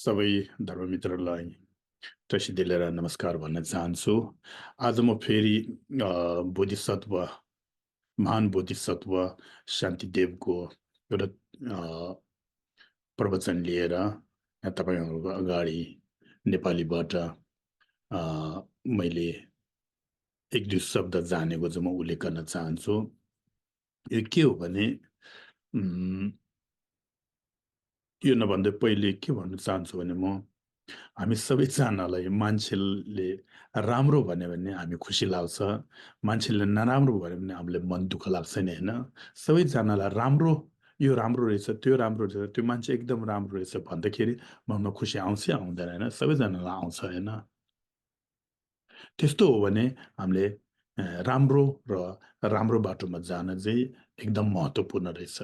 सबै धर्ममित्रहरूलाई टसी दिलेर नमस्कार भन्न चाहन्छु। आज म फेरि बोधिसत्व महान बोधिसत्व शान्तिदेवको एउटा प्रवचन लिएर यहाँ तपाईँहरूको अगाडि नेपालीबाट मैले एक दुई शब्द जानेको चाहिँ म उल्लेख गर्न चाहन्छु। यो के हो भने यो नभन्दै पहिले के भन्न चाहन्छु भने हामी सबैजनालाई मान्छेले राम्रो भन्यो भने हामी खुसी लाग्छ, मान्छेले नराम्रो भन्यो भने हामीलाई मन दुःख लाग्छ नि होइन। सबैजनालाई राम्रो, यो राम्रो रहेछ, त्यो राम्रो रहेछ, त्यो मान्छे एकदम राम्रो रहेछ भन्दाखेरि मनमा खुसी आउँछ आउँदैन होइन, सबैजनालाई आउँछ होइन। त्यस्तो हो भने हामीले राम्रो र राम्रो बाटोमा जान चाहिँ एकदम महत्त्वपूर्ण रहेछ।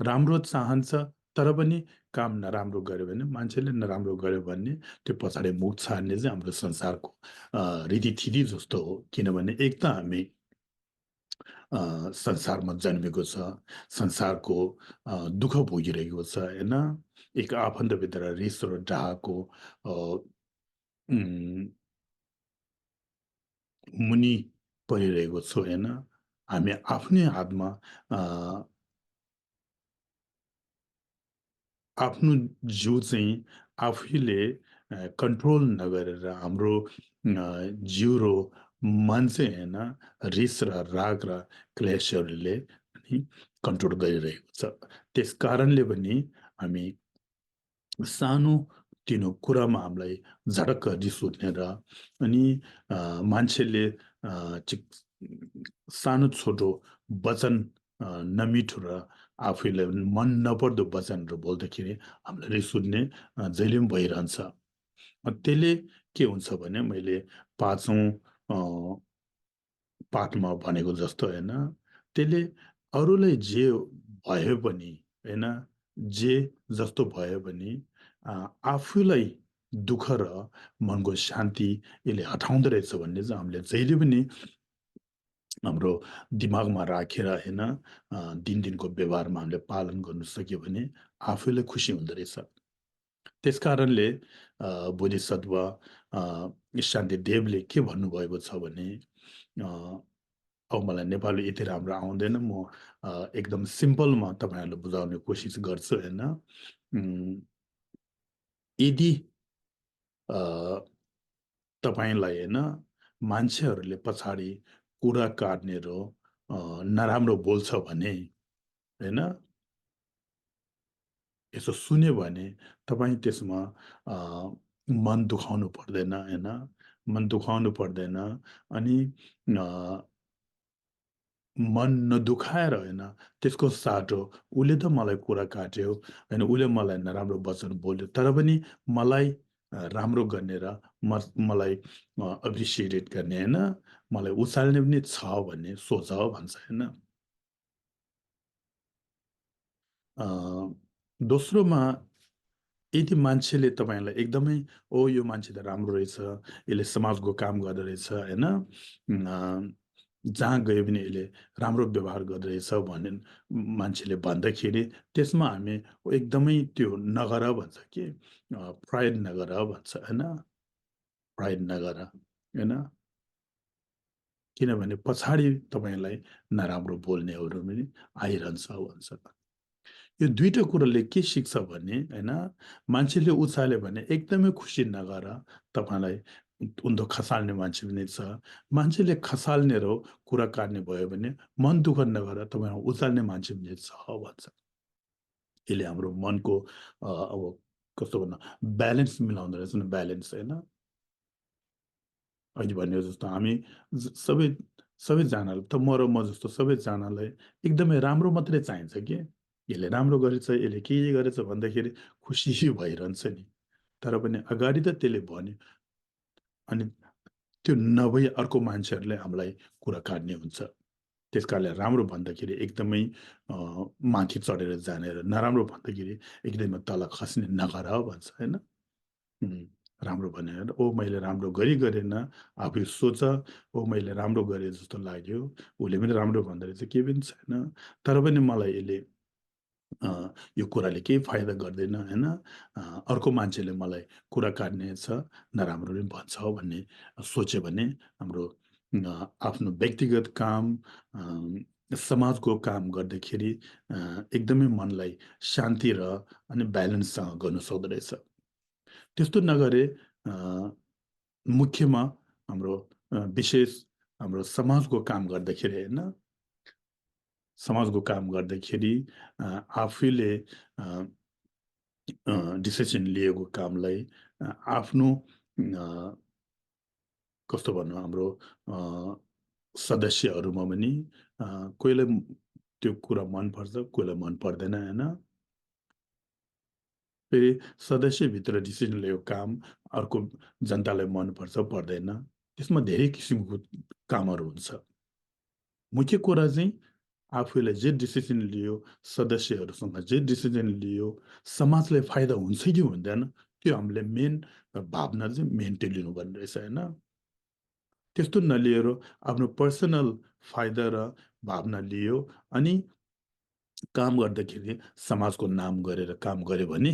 राम्रो चाहन्छ तर पनि काम नराम्रो गर्यो भने, मान्छेले नराम्रो गर्यो भने त्यो पछाडि मुख छाड्ने चाहिँ हाम्रो संसारको रीतिथिति जस्तो हो। किनभने एक त हामी संसारमा जन्मेको छ, संसारको दुःख भोगिरहेको छ होइन। एक आफन्तभित्र रिस र डाहको मुनि परिरहेको छु होइन। हामी आफ्नै हातमा आफ्नो जिउ चाहिँ आफैले कन्ट्रोल नगरेर हाम्रो जिउ र मन चाहिँ होइन रिस र राग र क्लेशहरूले पनि कन्ट्रोल गरिरहेको छ। त्यस कारणले पनि हामी सानो तिनो कुरामा हामीलाई झडक्क रिस उठ्ने र अनि मान्छेले सानो छोटो वचन नमिठो र आफैलाई मन नपर्दो वचनहरू बोल्दाखेरि हामीलाई रिस उठ्ने जहिले पनि भइरहन्छ। त्यसले के हुन्छ भने मैले पाँचौँ पाठमा भनेको जस्तो होइन, त्यसले अरूलाई जे भयो पनि होइन, जे जस्तो भयो पनि आफूलाई दुःख र मनको शान्ति यसले हटाउँदो रहेछ भन्ने चाहिँ हामीले जहिले पनि हाम्रो दिमागमा राखेर होइन दिनको व्यवहारमा हामीले पालन गर्नु सक्यो भने आफैलाई खुसी हुँदो रहेछ। त्यस कारणले बोधिसत्व शान्तिदेवले के भन्नुभएको छ भने अब मलाई नेपाली यति राम्रो आउँदैन, म एकदम सिम्पलमा तपाईँहरूलाई बुझाउने कोसिस गर्छु होइन। यदि तपाईँलाई होइन मान्छेहरूले पछाडि कुरा काट्ने र नराम्रो बोल्छ भने होइन, यसो सुन्यो भने तपाईँ त्यसमा मन दुखाउनु पर्दैन होइन, मन दुखाउनु पर्दैन। अनि मन नदुखाएर होइन, त्यसको साटो उसले त मलाई कुरा काट्यो होइन, उसले मलाई नराम्रो वचन बोल्यो तर पनि मलाई राम्रो गर्ने र मलाई एप्रिसिएटेड गर्ने होइन, मलाई उचाल्ने पनि छ भन्ने सोच भन्छ होइन। दोस्रोमा यदि मान्छेले तपाईँलाई एकदमै ओ यो मान्छे त राम्रो रहेछ, यसले समाजको काम गर्दो रहेछ होइन, जहाँ गयो भने यसले राम्रो व्यवहार गर्दो रहेछ भने मान्छेले भन्दाखेरि त्यसमा हामी एकदमै त्यो नगर भन्छ कि प्राइड नगर भन्छ होइन, प्राइड नगर होइन। किनभने पछाडि तपाईँलाई नराम्रो बोल्नेहरू पनि आइरहन्छ भन्छ। यो दुईटा कुराले के सिक्छ भने होइन, मान्छेले उचाल्यो भने एकदमै खुसी नगर, तपाईँलाई उन्दो खसाल्ने मान्छे पनि छ। मान्छेले खसाल्ने र कुरा काट्ने भयो भने मन दुःख नगर, तपाईँलाई उचाल्ने मान्छे पनि छ भन्छ। यसले हाम्रो मनको अब कस्तो भन्नु ब्यालेन्स मिलाउँदो रहेछ नि, ब्यालेन्स होइन। अहिले भने जस्तो हामी सबैजनालाई त म जस्तो सबैजनालाई एकदमै राम्रो मात्रै चाहिन्छ कि यसले राम्रो गरेछ, यसले के गरेछ भन्दाखेरि खुसी भइरहन्छ नि। तर पनि अगाडि त त्यसले भन्यो अनि त्यो नभई अर्को मान्छेहरूले हामीलाई कुरा काट्ने हुन्छ। त्यस कारणले राम्रो भन्दाखेरि एकदमै माथि चढेर जाने र नराम्रो भन्दाखेरि एकदमै तल खस्ने नगर भन्छ होइन। राम्रो भनेर ओ मैले राम्रो गरेन, आफै सोच ओ मैले राम्रो गरेँ जस्तो लाग्यो, उसले पनि राम्रो भन्दो रहेछ केही पनि छैन, तर पनि मलाई यसले यो कुराले केही फाइदा गर्दैन होइन। अर्को मान्छेले मलाई कुरा काट्नेछ, नराम्रो पनि भन्छ भन्ने सोच्यो भने हाम्रो आफ्नो व्यक्तिगत काम, समाजको काम गर्दाखेरि एकदमै मनलाई शान्ति र अनि ब्यालेन्ससँग गर्नु सक्दो रहेछ। त्यस्तो नगरे अ, मुख्यमा हाम्रो विशेष हाम्रो समाजको काम गर्दाखेरि होइन, समाजको काम गर्दाखेरि आफैले अ डिसिसन लिएको कामलाई आफ्नो अ, कस्तो भन्नु हाम्रो अ, सदस्यहरूमा पनि कोहीलाई त्यो कुरा मनपर्छ, कोहीलाई मन पर्दैन होइन। फेरि सदस्यभित्र डिसिजन लिएको काम अर्को जनतालाई मनपर्छ, पर्दैन। त्यसमा धेरै किसिमको कामहरू हुन्छ। मुख्य कुरा चाहिँ आफूले जे डिसिजन लियो, सदस्यहरूसँग जे डिसिजन लियो, समाजलाई फाइदा हुन्छ कि हुँदैन, त्यो हामीले मेन भावना चाहिँ मेन्टेन लिनुपर्ने रहेछ होइन। त्यस्तो नलिएर आफ्नो पर्सनल फाइदा र भावना लियो अनि काम गर्दाखेरि समाजको नाम गरेर काम गर्यो भने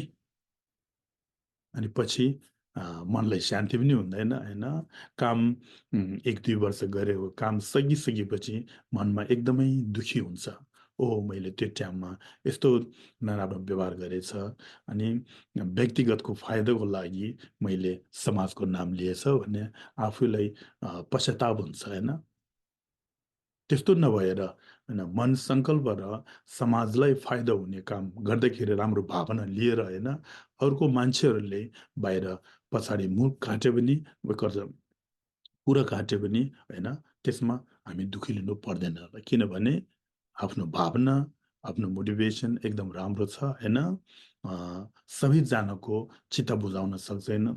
अनि पछि मनलाई शान्ति पनि हुँदैन होइन। काम 1-2 वर्ष गरेको काम सकिसकेपछि मनमा एकदमै दुःखी हुन्छ। ओहो! मैले त्यो टाइममा यस्तो नराम्रो व्यवहार गरेछ अनि व्यक्तिगतको फाइदाको लागि मैले समाजको नाम लिएछ भन्ने आफूलाई पश्चाताप हुन्छ होइन। त्यस्तो नभएर होइन मन सङ्कल्प र समाजलाई फाइदा हुने काम गर्दाखेरि राम्रो भावना लिएर होइन, अर्को मान्छेहरूले बाहिर पछाडि मुख काट्यो भने गर्छ कुरा काट्यो भने होइन, त्यसमा हामी दुःखी लिनु पर्दैन। किनभने आफ्नो भावना, आफ्नो मोटिभेसन एकदम राम्रो छ होइन। सबैजनाको चित्त बुझाउन सक्दैन